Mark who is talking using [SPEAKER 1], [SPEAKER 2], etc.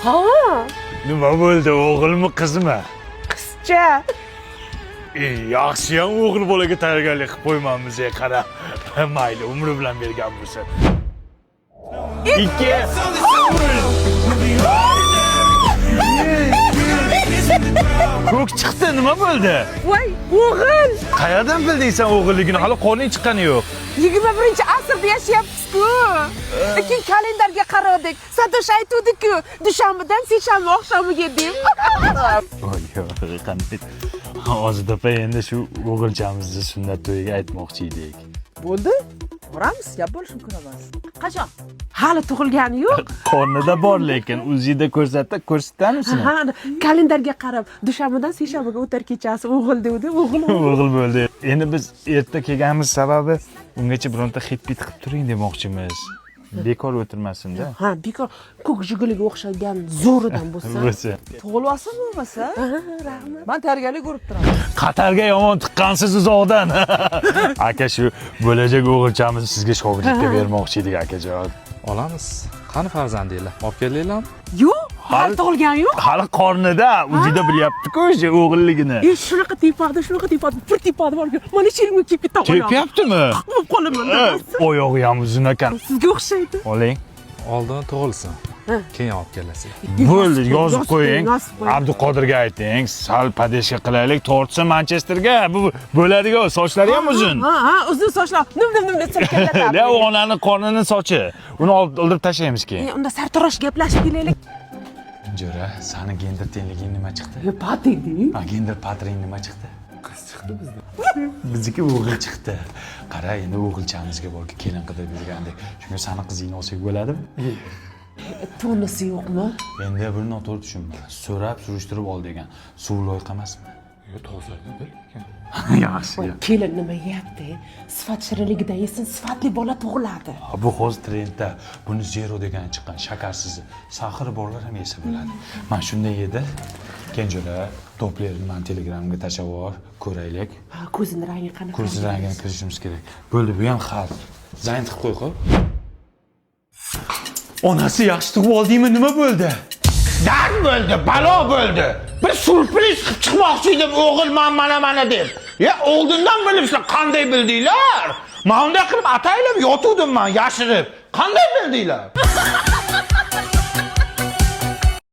[SPEAKER 1] Ha.
[SPEAKER 2] Nima bo'ldi, o'g'ilmi, qizmi?
[SPEAKER 1] Qizcha.
[SPEAKER 2] E, yaxshiyam o'g'il bolaga tayyorgarlik qilib qo'ymamiz, e, qara. Mayli, umri bilan bergan bo'lsa. Ikki. Ko'k chiqdi, nima bo'ldi?
[SPEAKER 1] Voy, o'g'il.
[SPEAKER 2] Qayerdan bilding sen o'g'illigini? Hali qorning chiqqani yo'q.
[SPEAKER 1] 21-asrda yashayapmiz-ku. Keyin kalendarga qaradik. Satosh aytuvdi-ku, dushanbadan seshanba oqshomiga deb.
[SPEAKER 2] Voy, qanday. Hozir opa, endi shu o'g'ilchamizni sunnat to'yiga aytmoqchi edik.
[SPEAKER 3] Bo'ldi, boramiz, gap bo'lishi mumkin emas. Qachon?
[SPEAKER 1] Hali tug'ilgani yo'q.
[SPEAKER 2] Qornida bor lekin UZIda ko'rsatdi, ko'rsatdamisini?
[SPEAKER 1] Ha, kalendarga qarab, dushanbadan seshanbaga o'tar kechasi o'g'il devdi, o'g'il.
[SPEAKER 2] O'g'il bo'ldi. Endi biz erta kelganimiz sababi ungacha bironta xit bit qilib turing demoqchimiz. Bekor o'tirmasin-da.
[SPEAKER 1] Ha, bekor ko'k jiguliga o'xshagan zo'ridan bo'lsa.
[SPEAKER 2] Bo'lsa.
[SPEAKER 3] Tug'ilib olsin bo'lmasa.
[SPEAKER 1] Ha, rahmat.
[SPEAKER 3] Man tayyorgarlik ko'rib turaman.
[SPEAKER 2] Qatarga yomon tiqqansiz uzoqdan. Aka, shu bo'lajak o'g'ilchamizni sizga shogirdlikka bermoqchi edik, akajon.
[SPEAKER 4] Olamiz. Qani farzandinglar? Olib keldinglarmi?
[SPEAKER 1] Yo'q, hali tug'ilgani yo'q.
[SPEAKER 2] Hali qornida, UZIda bilyapti-ku o'sha o'g'illigini.
[SPEAKER 1] E, shunaqa tepadi, shunaqa tepadi, bir tepadi borku. Mana sherimga kelib ketdi.
[SPEAKER 2] Tepyaptimi?
[SPEAKER 1] Bo'lib qolaman.
[SPEAKER 2] Oyog'i ham uzun ekan.
[SPEAKER 1] Sizga o'xshaydi.
[SPEAKER 2] Oling.
[SPEAKER 4] Oldin tug'ilsin. Keyin olib kelasizlar.
[SPEAKER 2] Bo'ldi, yozib qo'ying.
[SPEAKER 1] Yozib qo'ying.
[SPEAKER 2] Abduqodirga ayting, sal padeshka qilaylik, tortsa Manchesterga. Bu bo'ladigan, sochlari ham uzun.
[SPEAKER 1] Ha, ha, uzun sochlar. Nim nim nim deb silkilatadi.
[SPEAKER 2] La, u onani qornini sochi. Uni olib oldirib tashlaymiz keyin.
[SPEAKER 1] E, unda sartarosh gaplashib kelaylik.
[SPEAKER 2] Jo'ra, sani gender tengliging nima chiqdi?
[SPEAKER 1] E, patentding.
[SPEAKER 2] Ha, gender patring nima chiqdi? Qiz chiqdi bizda. Bizniki o'g'il chiqdi. Qara, endi o'g'ilchamizga borki kelin qidirib yurgandek. Shunga sani qizingni olsak bo'ladimi?
[SPEAKER 1] Tonisi yo'qmi?
[SPEAKER 2] Endi buni noto'g'ri tushunma. So'rab, surishtirib ol degan. Suv loyqa emasmi?
[SPEAKER 4] Yo'q, toza lekin.
[SPEAKER 2] Yaxshi.
[SPEAKER 1] Kelin nima yeyapti? Sifat shirinligidan yesin, sifatli bola tug'iladi.
[SPEAKER 2] Bu hozir trendda. Buni zero degan chiqqan, shakarsiz. Saxari borlar ham yesa bo'ladi. Mana shunday yedi. Kenjo'ra, toplerni man Telegramga tashlab yubor, ko'raylik.
[SPEAKER 1] Ha, ko'zini rangi qanaqa?
[SPEAKER 2] Ko'z rangini kirishimiz kerak. Bo'ldi, bu ham hal. Zayn tiqib qo'y, xo'p. Onasi, yaxshi tug'ib oldingmi, nima bo'ldi?
[SPEAKER 5] Dard bo'ldi, balo bo'ldi. Bir syurpriz qilib chiqmoqchi edim, o'g'ilman mana mana deb. Ya oldindan bilibsizlar, qanday bildinglar? Men unday qilib ataylab yotuvdim man yashirib. Qanday bildinglar?